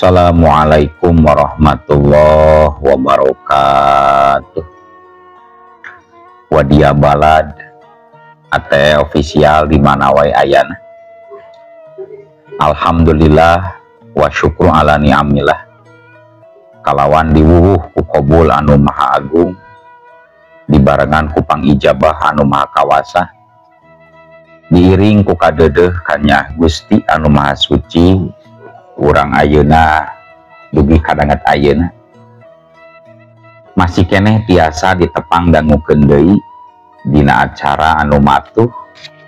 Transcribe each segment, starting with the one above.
Assalamualaikum warahmatullahi wabarakatuh. Wadia Balad AT official di mana wae ayana. Alhamdulillah wa syukru ala ni'amillah. Kalawan diwuwuh ku qabul anu maha agung, dibarengan ku pangijabah anu maha kawasa, diiring ku kadeudeuh kanya Gusti anu maha suci. Urang ayeuna dugi kadanget ayeuna masih keneh tiasa ditepang dangukeun deui dina acara anu matuh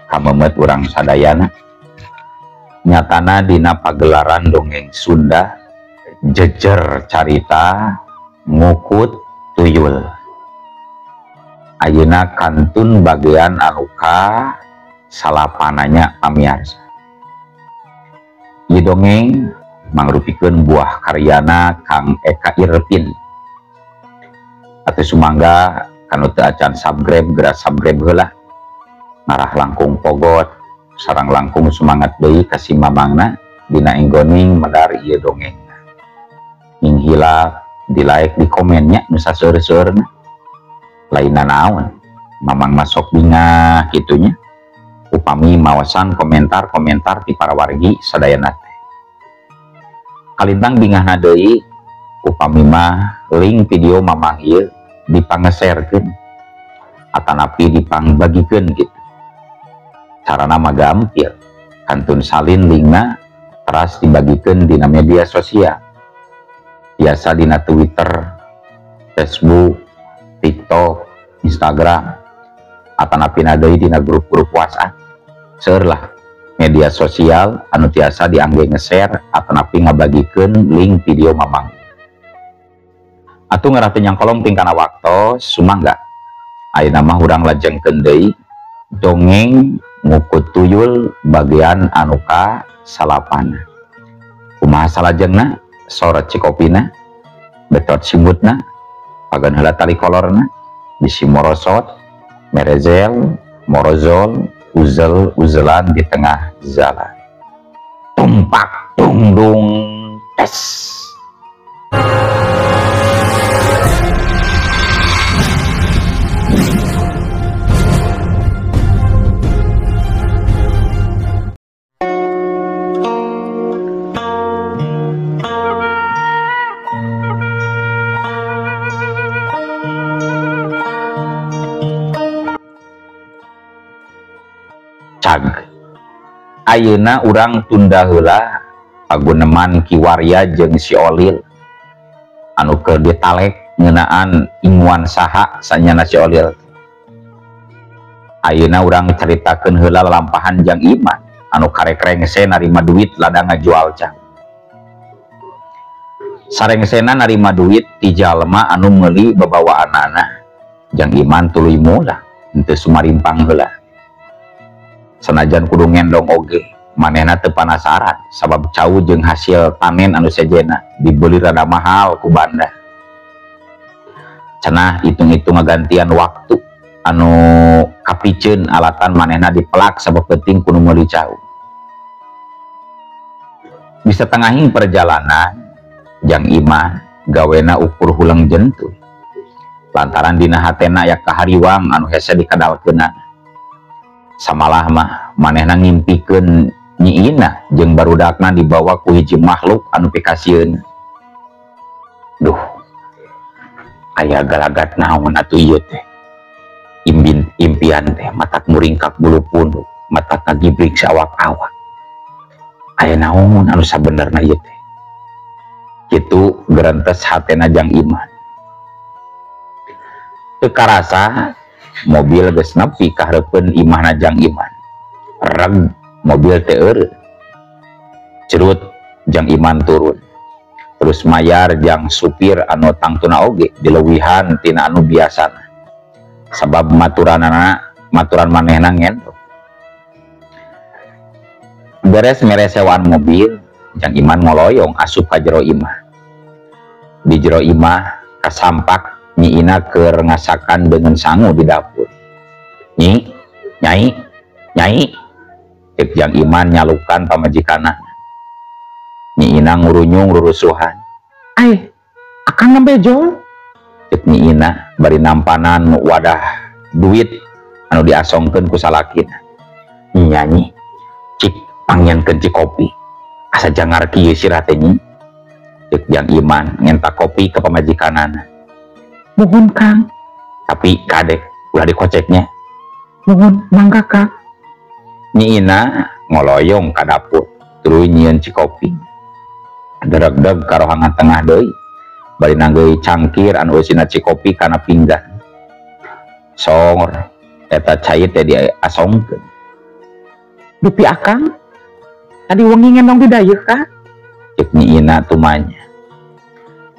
kamemet urang sadayana, nyatana dina pagelaran dongeng Sunda jejer carita ngukut tuyul. Ayeuna kantun bagian anu ka salapananya pamiarsa. Ieu dongeng mangrupikeun buah karyana Kang Eka Irpin. Atuh sumangga kanu teu acan subscribe geura subscribe heula. Ngarah langkung pogot sareng langkung semangat deui ka si mamangna dina inggoning medar ieu dongeng. Ning hilap di like di komennya nu saseur-seurna. Lainna naon mamang masuk bingah kitunya. Upami mawasan komentar-komentar ti para wargi sadayana teh. Kalintang bingahna deui upami mah link video mamang ieu dipangeserkeun atanapi dipangbagikeun gitu. Carana mah gampil, kantun salin linkna teras dibagikeun dina media sosial. Biasa dina Twitter, Facebook, TikTok, Instagram, atanapi deui dina grup-grup WhatsApp. Seueur lah media sosial anu tiasa diangge nge-share atanapi ngabagikeun link video mamang. Atuh ngarah teu nyangkolong tingkana waktos sumangga. Ayeuna mah urang lajengkeun deui dongeng ngukut tuyul bagian anu ka salapana. Kumaha salajengna? Sorot cikopina, betot simutna, pagan heula tali kolorna, bisi morosot, merezel, morozol, uzel uzelan di tengah jalan. Tumpak tungdung tes. Ayeuna urang tunda heula paguneman Ki Warya jeung si Olil anu keur ditalek ngeunaan inguan saha sanyana si Olil. Ayeuna urang caritakeun heula lalampahan Jang Iman anu karek rengse narima duit ladang ngajual cang. Sarengsena narima duit ti jalma anu meuli babawaanana. Jang Iman tuluy mulah henteu sumarimpang heula. Sanajan kudu ngendong oge manehna teu panasaran sabab cau jeung hasil panen anu sejena dibeli rada mahal ku banda. Cenah hitung-hitung ngagantian waktu anu kapiceun alatan manehna dipelak sabab penting kudu meuli cau. Bisa tengahing perjalanan Jang Iman gawena ukur huleng jentuh lantaran dina hatena aya kahariwang anu hese dikadalkeunana. Samalah mah manehna ngimpikeun Nyi Ina jeung barudakna dibawa ku hiji makhluk anu pikasieun. Duh, aya galagat naon atuh ieu teh. Impian teh matak muringkak bulu punduk, matak ngagibrik sawak-awak. Aya naon anu sabenerna ieu teh. Kitu gerentes hatena Jang Iman. Teu karasa mobil geus nepi ka hareupeun imahna Jang Iman. Reg mobil teh eureun. Cerut Jang Iman turun. Terus mayar jang supir anu tangtuna oge dileuwihan tina anu biasana. Sabab maturanana maturan manehna ngendong. Beres mere sewaan mobil, Jang Iman ngoloyong asup ka jero imah. Di jero imah kasampak Nyi Ina keur ngasakan dengan sangu di dapur. Nyi, nyai, nyai, cek Jang Iman nyalukan pamajikanna. Nyi Nyi Ina ngurunyung rurusuhan. Ai, akang nembe jol? Cek Nyi Ina bari nampanan wadah duit anu diasongkeun ku salakina. Nyanyi, cik pangnyieunkeun cikopi. Asa jangar kieu sirah teh nyi. Cek Jang Iman ngenta kopi ke pamajikanana. Muhun Kang, tapi kade ulah dikoceknya. Muhun mangga Kang. Nyi Ina ngoloyong ka dapur tuluy nyieun cikopi. Deregdeg ka rohangan tengah deui bari nanggeuy cangkir anu eusina cikopi kana pinggan. Songor eta cai teh diasongkeun. Dupi akang tadi wengi ngendong di dayeuh ka? Cek Nyi Ina tumanya.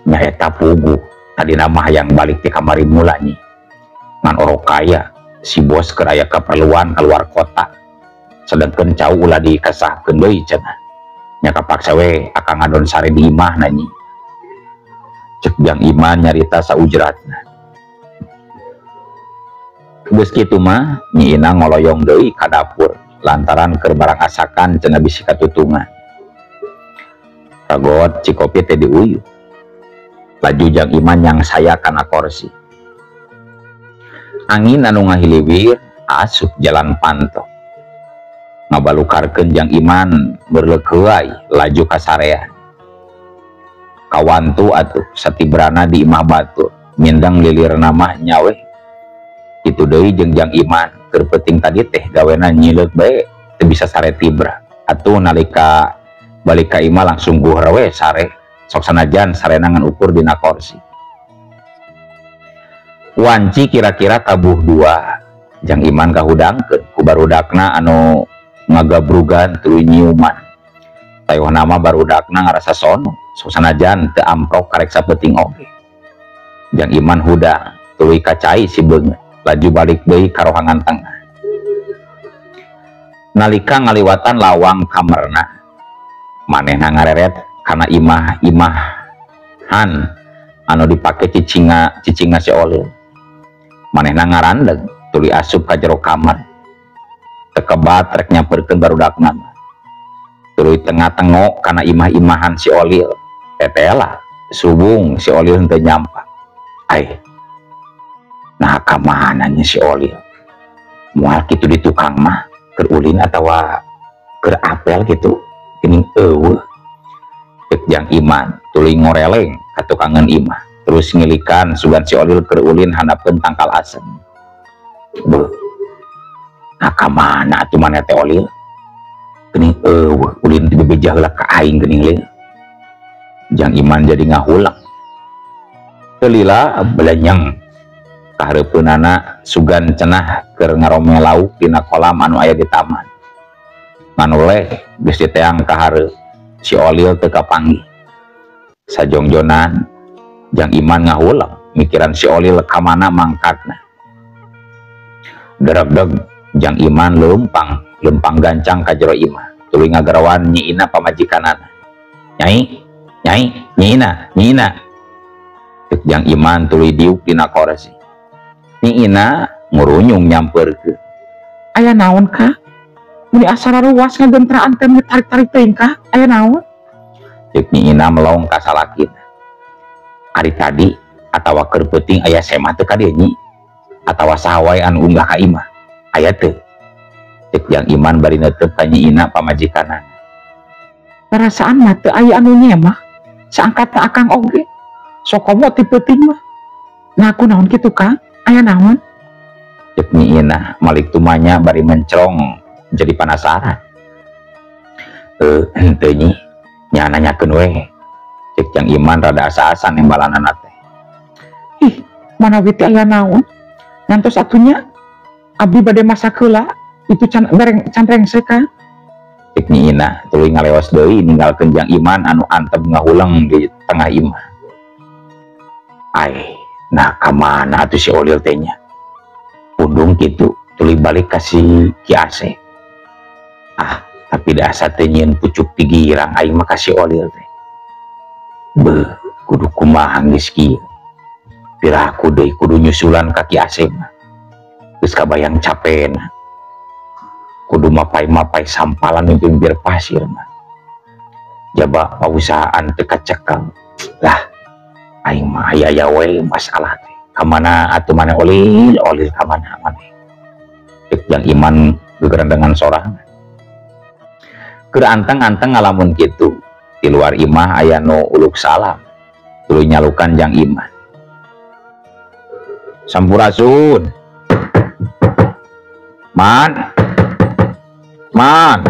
Nyaeta puguh tadi mah hayang balik ti kamari mula nyi. Ngan orok kaya si bos keur aya keperluan keluar kota. Sedengkeun cau ulah dikesahkeun deui cenah. Nya kapaksa we akang ngadon sare di imahna nyi. Cek Jang Iman nyarita saujratna. Geus kitu mah Nyi Ina ngoloyong deui ka dapur lantaran keur barang asakan cenah bisi katutungan. Ragot cikopi teh diuyuh. Laju Jang Iman yang saya kana korsi. Angin anu ngahiliwir asup jalan panto. Ngabalukarkeun Jang Iman berleukeui laju kasarean. Kawantu atuh satibrana di imah batur mindang lilirna mah nyawe. Kitu deui jeung Jang Iman keur peuting tadi teh gawena nyileuk bae teu bisa sare tibra. Atuh nalika balik ka imah langsung guhra we sare. Sok sanajan sarena ngan ukur dina korsi. Wanci kira-kira tabuh dua Jang Iman kahudangkeun ku barudakna anu ngagabrugan tuluy nyiuman. Tayuhna mah barudakna ngarasa sono, sok sanajan teu amprok karek sapeuting oge. Jang Iman hudang tuluy kacai si beungeut, laju balik deui ka rohangan tengah. Nalika ngaliwatan lawang kamarna, manehna ngareret kana imah-imahan anu dipake cicinga cicinga si Olil. Manehna ngarandeg tuluy asup ka jero kamar. Tekebat rek nyamperkeun barudakna. Tuluy tengah-tengok kana imah-imahan si Olil. Tetela subung si Olil henteu nyampak. Ai. Nah ka mana nya si Olil? Moal kitu di tukang mah keur ulin atawa keur apel kitu geuning eueuh. Cek Jang Iman tuluy ngoreleng ka tukangan imah. Terus ngilikan sugan si Olil keur ulin handapkeun tangkal asem. Beuh. Nah ka mana atuh maneh teh Olil? Geuning eueuh ulin teh bebeja heula ka aing geuning leuh. Jang Iman jadi ngahulang. Teu lila belenyeng kahareupeunana sugan cenah keur ngarome lauk dina kolam anu aya di taman. Manuleh geus diteang ka hareup. Si Olil teu kapanggih. Sajongjonan Jang Iman ngahulang mikiran si Olil ka mana mangkatna. Deregdeg Jang Iman leumpang lempang gancang ka jero imah. Tuluy ngagarawan Nyi Ina pamajikanana. Nyai, nyai, Nyi Ina, Nyi Ina. Cek Jang Iman tuluy diuk dina korsi. Nyi Ina ngurunyung nyamperkeun. Aya naon ka? Meni asa ruas ngagentraan teh meni tarik-tarik teuing ka? Aya naon? Cek Nyi Ina melong ka salakina. Ari tadi atawa keur peuting aya semah teu ka dieu nyi? Atawa saha wae anu unggah ka imah? Aya teu? Cek Jang Iman bari neuteub ka Nyi Ina pamajikanana. Perasaan mah teu aya anu nyemah. Saangkatna akang oge. Sokomo ti peuting mah. Nah kunaon kitu Kang? Aya naon? Cek Nyi Ina malik tumanya bari mencrong jadi penasaran. Henteu nyi, nya nanyakeun we. Cek Jang Iman rada asa-asa nembalanana teh. Ih, manawi teh aya naon? Ngantos atunya abdi bade masak heula, itu can bereng can rengse Kang. Cek Nyi Ina tuluy ngaleos deui ninggalkeun Jang Iman anu antep ngahuleng di tengah imah. Ai, nah ka mana atuh si Olil teh nya? Pundung kitu tuluy balik ka si Ki Ase. Ah, tapi da asa teh nyieun pucuk pigirang aing mah ka si Olil teh. Beuh, kudu kumaha geus kieu. Piraku deui kudu nyusulan ka Ki Ase mah. Geus kabayang capena. Kudu mapai-mapai sampalan mimpir pasir mah. Jaba pausahaan teu kacekel. Lah aing mah aya we masalah teh. Kamana atuh maneh olil olil kamana maneh. Cek Jang Iman gegerendengan sorangan. Keur anteng-anteng ngalamun kitu, di luar imah aya nu uluk salam. Tuluy nyalukan Jang Iman. Sampurasun. Man. Man.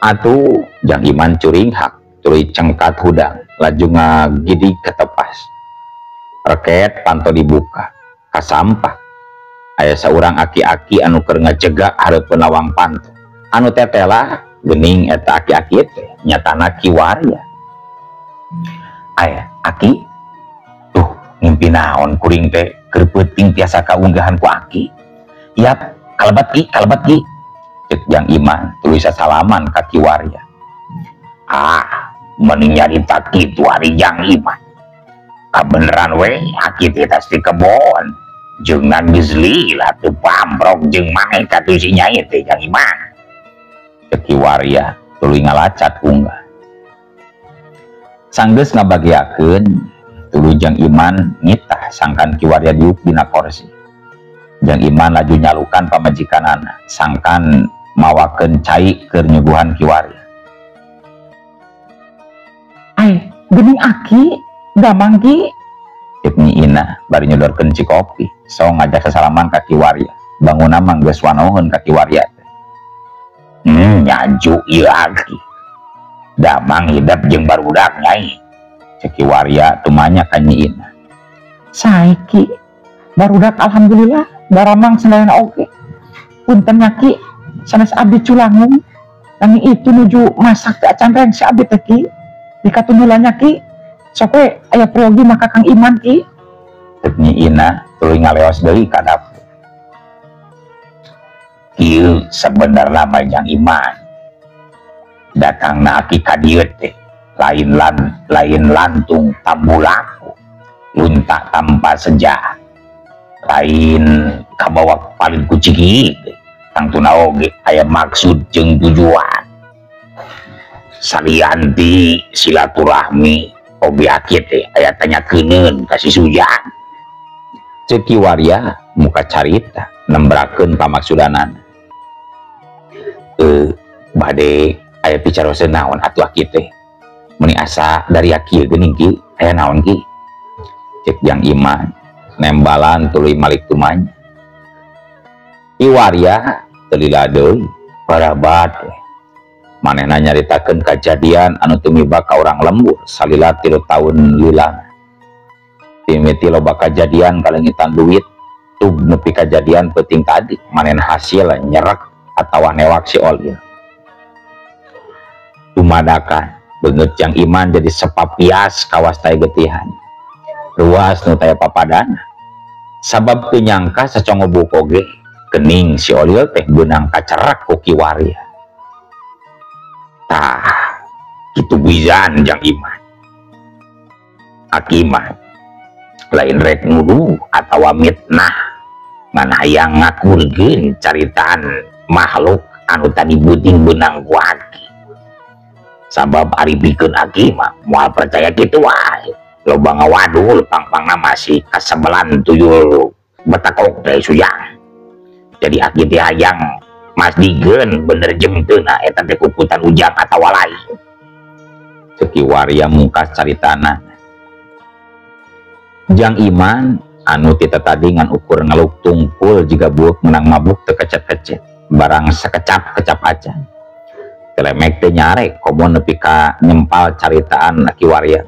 Atuh Jang Iman curinghak, tuluy cengkat hudang, laju ngagidig ka tepas. Reket panto dibuka, kasampak. Aya saurang aki-aki anu keur ngajega hareupeun lawang panto. Anu tetela geuning eta aki-aki teh nyatana Ki Warya. Aya aki, tuh ngimpi naon kuring teh keur peuting tiasa kaunggahan ku aki. Yap, kalebet ki, kalebet ki. Cek Jang Iman tuluy sasalaman ka Ki Warya. Ah, mending nyarita kitu ari Jang Iman. Kabeneran we aki teh tas di kebon. Jeung geus lila teu pamrok jeung maneh katuh si nyai teh Jang Iman. Cek Ki Warya tuluy ngalacat unggah. Sanggeus ngabagiakeun tuluy Jang Iman ngitah sangkan Ki Warya diuk dina korsi. Jang Iman laju nyalukan pamajikanana sangkan mawakeun cai keur nyuguhan Ki Warya. Ai, geuning aki, damang ki. Cek Nyi Ina bari nyodorkeun cikopi, so ngajak sasalaman ka Ki Warya. Bangunna mah geus wanoheun ka Ki Warya teh. Nyaju ieu aki. Damang hidep jeung barudak nyai. Cek Ki Warya tumanya ka Nyi Ina. Sae ki, barudak alhamdulillah daramang sadayana oge. Punten nya ki, sanes abdi culangung. Nanging itu nuju masak teh acan rengse abdi teh ki. Dikatundulanya ki, sok we aya peryogi maka Kang Iman ki. Cek Nyi Ina tuluy ngaleos deui ka dapur. Kieu sebenarna mah Jang Iman. Datangna aki ka dieu teh lain lain lantung tambulaku, lunta tanpa sejak. Lain kabawa paling kucing ieu tangtuna oge aya maksud jeung tujuan. Salianti silaturahmi oge aki teh aya tanyakeun ka si Sujan. Cek Ki Warya muka carita nembrakeun pamaksudanana. Bade aya picaroseun naon atuh aki teh. Meuni asa dari aki geuning ki aya naon ki. Cek Jang Iman nembalan tuluy malik tumanya. Ki Warya teu lila deui barabat manehna nyaritakeun kajadian anu tumiba ka urang lembur salila 3 tahun lila. Timiti loba kajadian kalengitan duit tug nepi kajadian peuting tadi manehna hasil nyerek atawa newak si Olil. Dumadakan beungeut Jang Iman jadi sepapias kawas tae getihan. Ruas nu taya papadana. Sabab teu nyangka sacongobuk oge kening si Olil teh beunang kacerek ku Ki Warya. Tah, kitu pisan Jang Iman. Aki mah lain rek nuduh atawa mitnah ngan hayang ngakurkeun caritaan makhluk anu tadi beuting beunang ku aki. Sabab ari pikeun aki mah moal percaya kitu wae. Loba ngawadul pangpangna masih kasebelan tuyul betakok teh Sujang. Jadi aki teh hayang masdigeun bener jeung teu na eta teh kuputan ujang atawa lain. Cek Ki Warya mungkas caritana. Jang Iman anu ti tadi ngan ukur ngaluk tungkul jiga buuk menang mabuk teu kecet-kecet barang sekecap-kecap acan. Telemek teh nyarek komo nepi ka nyempal caritaan Ki Warya.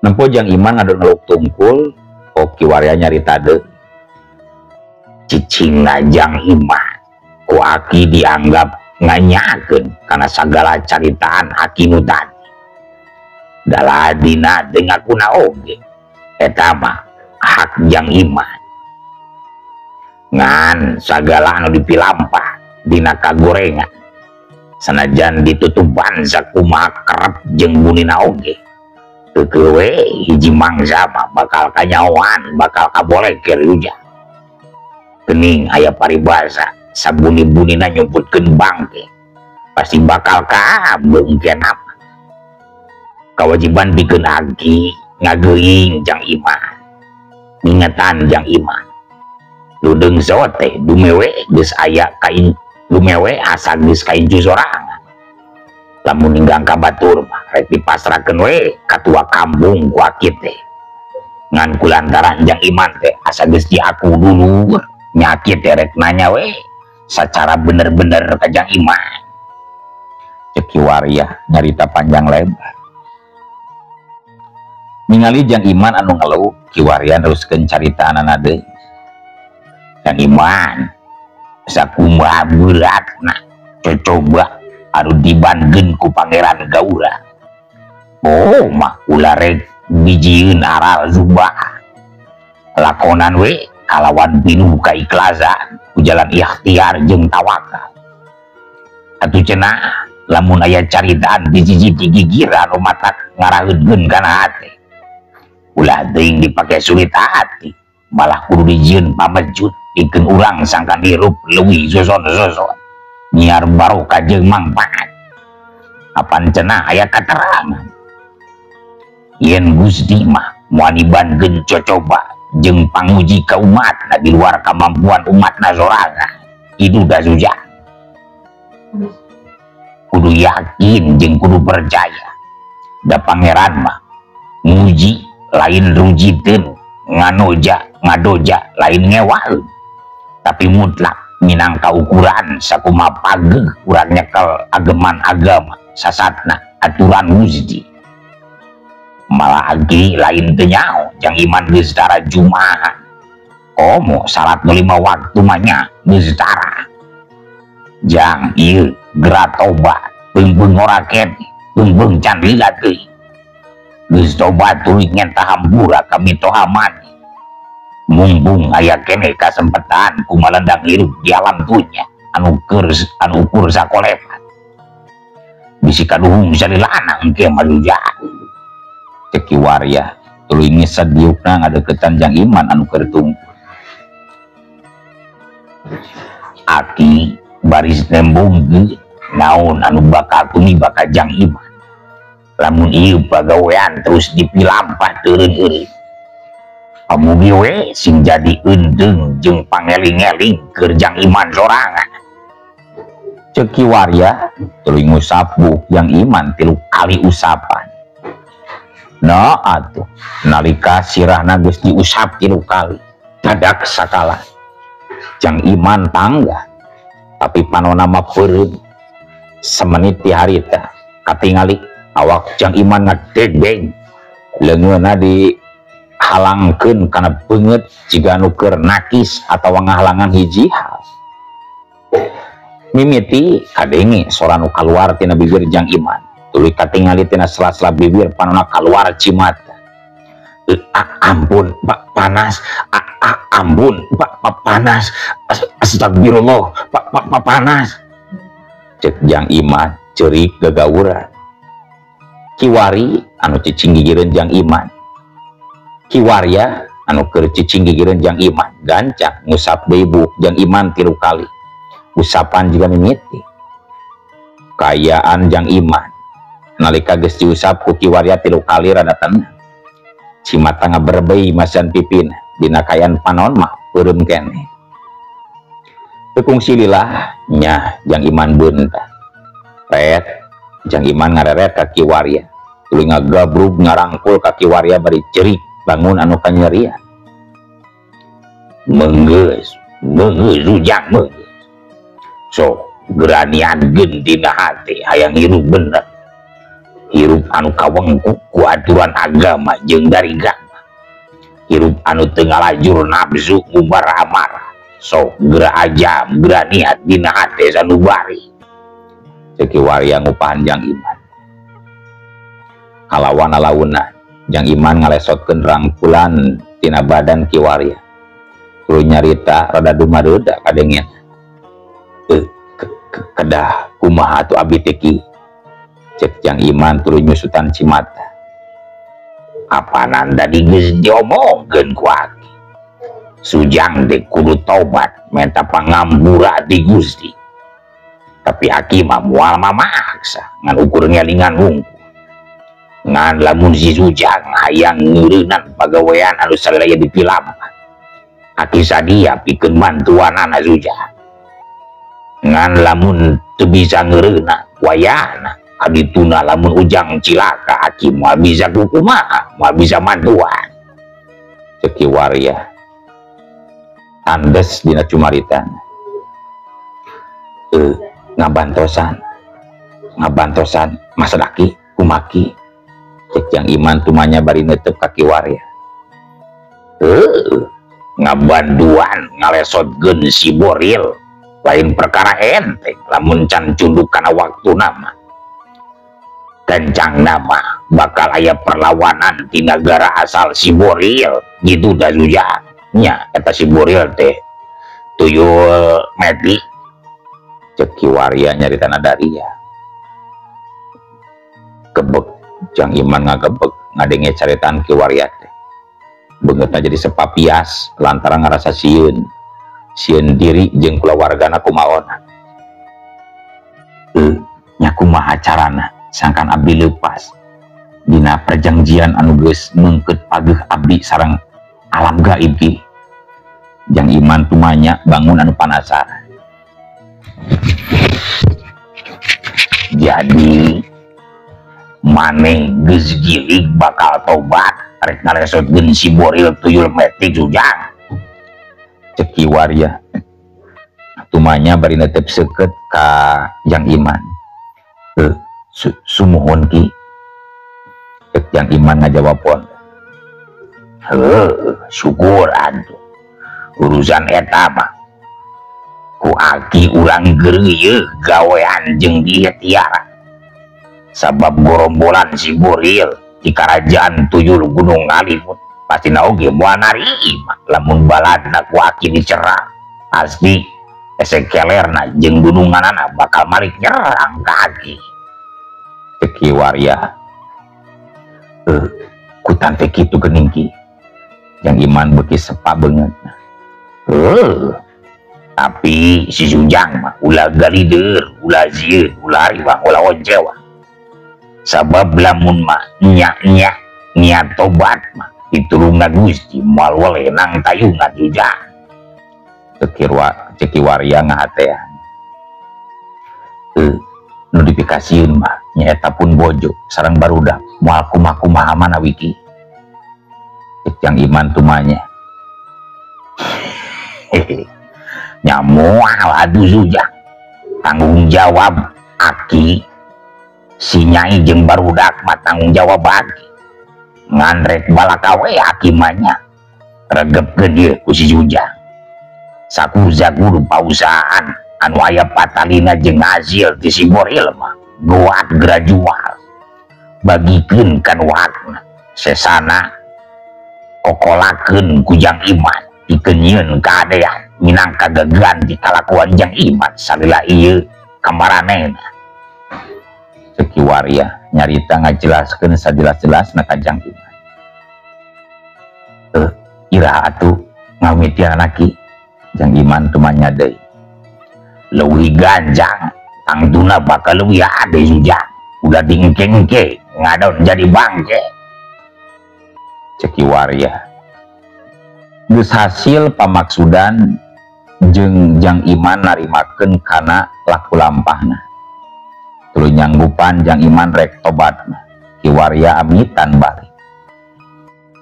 Nempo Jang Iman ngadon ngeluk tungkul, oh Ki Warya nyarita deui. Cicingna Jang Iman ku aki dianggap nganyakeun kana sagala caritaan aki nu tadi. Daladina teu ngakuna oge eta mah hak Jang Iman. Ngan sagala anu dipilampah dina kagorengan sanajan ditutupan sakumaha kerep jeung bunina oge teu we hiji mangsa mah bakal kanyahoan bakal kaboleker ujang. Gening aya paribasa sabuni-bunina nyumputkeun bangke. Pasti bakal kabeung kenap. Kewajiban pikeun aki ngageuing jang iman. Ngingetan jang iman. Ludeung sote dumewe geus aya kain lumewe asa geus kaincu sorangan. Lamun ninggang ka batur mah rek dipasrahkeun we katua kampung ku aki teh. Ngan kulantaran jang iman teh asa geus diaku dulu nya aki teh rek nanya we secara bener-bener ka jang iman. Cek Ki Waria nyarita panjang lebar. Ningali jang iman anu ngeluh, Ki Waria neruskeun caritaanana deui. Jang iman sakumaha beratna cocoba anu dibangeun ku Pangeran Gaura. Oh mah ulah rek bijieun aral zubah. Lakonan we kalawan pinuh kaikhlasan ku jalan ikhtiar jeung tawakal. Atuh cenah lamun aya caritaan bijiji gigir anu matak ngaraheudkeun kana hate. Ulah teuing dipake sulit hati, malah kudu dijieun pamejut pikeun urang sangkan hirup leuwih soson-soson. Nyiar barokah jeung mangpaat. Apan cenah aya katerangan. Yen Gusti mah moal dibankeun cocoba jeung panguji ka umatna di luar kamampuan umatna sorangan. Itu dah susah. Kudu yakin jeung kudu percaya. Da pangeran mah muji lain rujiteun, nganoja, ngadoja, lain ngewaeun. Tapi mutlak minangka ukuran sakumaha pageuh urang nyekel ageman agama sasatna aturan Gusti. Malah agi lain teu nyaho jang iman geus tara jumahan. Komo salat nu 5 waktu mah nya geus tara. Jang ieu geura tobat, beungbeung ngora keneh, beungbeung can lila deui. Geus tobat tuluy ngenta hampura ka mitoha maneh. Mumpung aya keneh kasempetan kumalendang hirup di alam dunya anu keur anu ukur sakolepan. Bisi kaduhung salilana engke mah jauh. Cek Ki Waria tuluy ngised diukna ngadeukeutan jang iman anu keur tungkul. Aki baris nembungkeun naon anu bakal tumiba ka jang iman. Lamun ieu pagawean terus dipilampah teureun-eureun. Pamugi we sing jadi eundeng jeung pangeling-eling keur jang iman sorangan. Cek Ki Waria tuluy ngusap buuk jang iman 3 kali usapan. Nah atuh nalika sirahna geus diusap 3 kali dadak sakala jang iman tangga tapi panona mah peureum. Semenit ti harita katingali awak jang iman ngadegdeg leungeunna dihalangkeun kana beungeut jiga nu keur nakis atawa ngahalangan hiji hal. Mimiti kadenge sora nu kaluar tina bibir jang iman, tuluy katingali tina sela-sela bibir panona kaluar cimata. Ampun pak panas, ampun pak panas, astagfirullah pak pak panas. Cek jang iman ceurik gagawuran. Kiwari anu cicing gigireun jang iman, Ki Waria anu keur cicing gigireun jang iman gancang ngusap deui buuk jang iman 3 kali. Usapan juga mimiti kaayaan jang iman nalika geus diusap ku Ki Waria 3 kali rada tenang. Cimata ngaberbei masan pipina dina kaayaan panon mah peureum keneh. Teu kungsi lillah nya jang iman beunta. Pet jang iman ngareret ka Ki Waria tuluy ngagabrug ngarangkul ka Ki Waria bari cerik bangun anu kanyerian. Menggeus, menggeus ujang menggeus. So geranian dina hati hayang hirup bener. Hirup anu kawengku ku aturan agama jeung darigama. Hirup anu teu ngalajur nafsu ngumbar amarah. So geura ajam, geura niat dina hate sanubari. Cek Ki Waria ngupahan jang iman. Kalawan alauna jang iman ngalesotkeun rangkulan tina badan Ki Waria. Tuluy nyarita rada dumareuda kadengean. Kedah kumaha atuh abi teh Ki? Cek jang iman tuluy nyusutan cimata. Apanan tadi geus diomongkeun ku aki. Sujang teh kudu tobat menta pangampura ti Gusti. Tapi aki mah moal mamaksa ngan ukur ngelingan wungkul. Ngan lamun si Ujang hayang ngeureunnan pagawean anu salila dipilampan. Aki sadia pikeun bantuanana Ujang. Ngan lamun teu bisa ngeureunna wayahna adituna lamun Ujang cilaka aki moal bisa kukumaha, moal bisa mantuan. Cek Ki Warya tandes dina cumaritan. Ngabantosan maksud aki kumaki. Cek Jang Iman tumanya bari netep ka Ki Warya. Ngabanduan ngalesotkeun si Boril lain perkara enteng lamun can cunduk kana waktuna mah. Kencang nama bakal aya perlawanan di negara asal si Boril gitu dah Ujang. Nya eta si Boril teh tuyul meti. Cek Ki Warya nyaritana daria. Kebek Jang Iman ngagebek ngadenge caritaan Ki Warya teh. Beungeutna jadi sepapias lantaran ngarasa sieun. Sieun diri jeung kulawargana kumaona. Nya kumaha carana sangkan abdi leupas dina perjanjian anu geus meungkeut pageuh abdi sareng alam gaib ki. Jang Iman tumanya bangun anu panasaran. Jadi maneh geus gilig bakal tobat rek ngalesotkeun si Boril tuyul metik Ujang. Cek Ki Warya tumanya bari netep seukeut ka Jang Iman. Sumuhun ki. Cek Jang Iman ngajawabon. Heuh, syukur atuh. Urusan eta mah ku aki urang geureuyeuk gawean jeung diikhtiaran. Sabab gorombolan si Boril di kerajaan tuyul Gunung Ngalimun pastina oge moal narima lamun baladna ku aki dicerang. Pasti esek kelerna jeung gununganana bakal malik nyerang ka aki. Cek Ki Warya. Ku tante kitu geuning ki. Jang Iman beuki sepa beungeut. Tapi si Ujang mah ulah galider, ulah sieun, ulah riwang, ulah oncewa. Sabab lamun mah nya-nya niat tobat mah ditulungan Gusti moal weleh nang tayungan Ujang. Cek Ki Warya ngahatean. Nu dipikasieun mah nyaeta pun bojo sareng barudak moal kumaha-kumaha mana wiki. Cek Jang Iman tumanya. Nya moal atuh Ujang. Tanggung jawab aki si nyai jeung barudak mah tanggung jawab aki. Ngan rek balaka we aki mah nya. Regepkeun ieu ku si Ujang. Sakuza kudu pausahaan anu aya patalina jeung hasil ti si Boril mah goat grajual. Bagikeun kan hakna sesana kokolakeun ku Jang Iman pikeun nyieun kadean minangka gagean di kalakuan Jang Iman salila ieu kamaranehna. Cek Ki Warya nyarita ngajelaskeun sajelas-jelasna ka Jang Iman. Iraha atuh ngamitian ki. Jang Iman tumanya deui. Leuwih ganjang tangtuna bakal leuwih ade Ujang. Udah diengke-engke ngadon jadi bangke. Cek Ki Warya. Geus hasil pamaksudan jeung Jang Iman narimakeun kana laku lampahna. Tuluy nyanggupan Jang Iman rek tobat. Ki Warya amitan balik.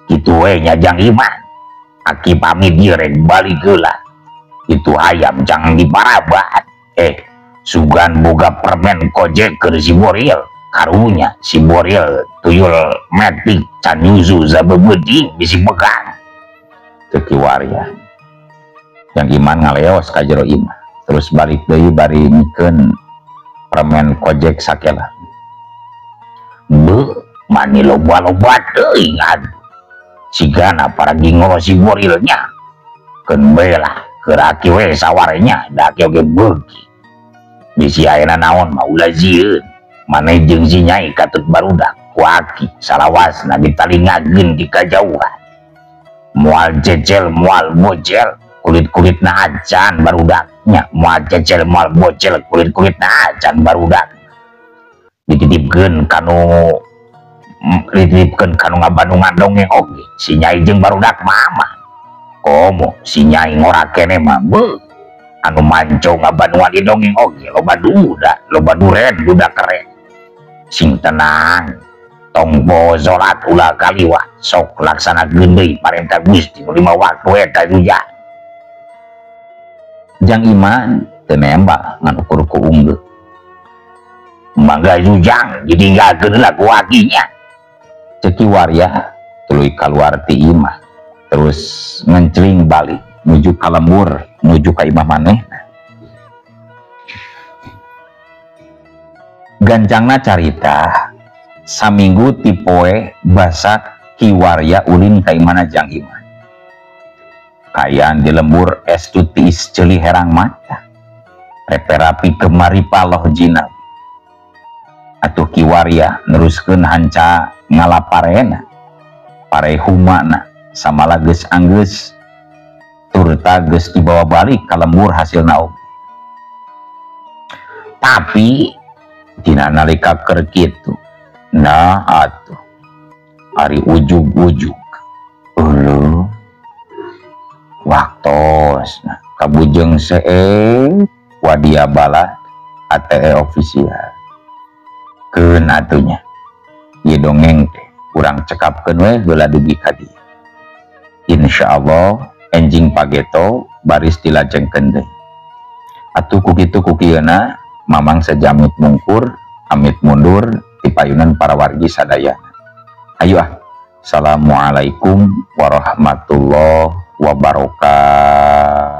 Kitu we nya Jang Iman. Aki pamit ieu rek balik heula. Itu ayam jangan diparabat. Sugan boga permen kojek keur si Boril. Karunya si Boril tuyul metik can nyusu zabeubeuding bisi pegang. Cek Ki Warya. Jang Iman ngaleos ka jero imah. Terus balik deui bari mikeun permen kojek sakela. Beuh, mani loba-loba teuing atuh. Sigana paragi ngoro si Borilnya. Keun bae lah keur aki we sawarenya da aki oge beuki. Bisi ayeuna naon mah ulah sieun. Maneh jeung si nyai katut barudak ku aki salawasna ditalingakeun di kajauhan. Moal cecel moal bocel kulit-kulitna acan barudak. Nya moal cecel moal bocel kulit-kulit acan barudak. Dititipkeun kanu ngabandungan dongeng oge si Nyai jeung barudak mama. Komo si Nyai ngora keneh mah beuh anu manco ngabandungan di dongeng oge loba duda, loba duren, duda keren. Sing tenang. Tong bozolat ulah kaliwat sok laksanakeun deui parentah Gusti nu 5 waktu eta jujang. Jang Iman teu nembak ngan ukur ku unggeuh. Mangga jujang ditinggalkeun heula ku akinya. Ceuk Ki Warya tuluy kaluar ti imah terus ngencling balik nuju ka lembur nuju ka imah manehna. Gancangna carita saminggu ti poe basa Ki Warya ulin ka imahna Jang Iman. Kaayaan di lembur estu tiis ceuli herang mata. Reperapi kemari paloh jinab. Atuh Ki Warya neruskeun hanca ngalaparena. Pare humana samala geus anggeus turta geus dibawa balik ka lembur hasilna oge. Tapi dina nalika keur kitu nah atuh ari ujug-ujug euleuh waktos nah kabujeng seep wadia bala ATE official keun atunya ieu dongeng teh urang cekapkeun we heula dugi ka dieu. Insyaallah enjing pageto baris dilajengkeun deui. Atuh ku kitu ku kieuna mamang sejamit mungkur amit mundur dipayunan para wargi sadayana. Ayo ah. Assalamualaikum warahmatullahi wabarakatuh.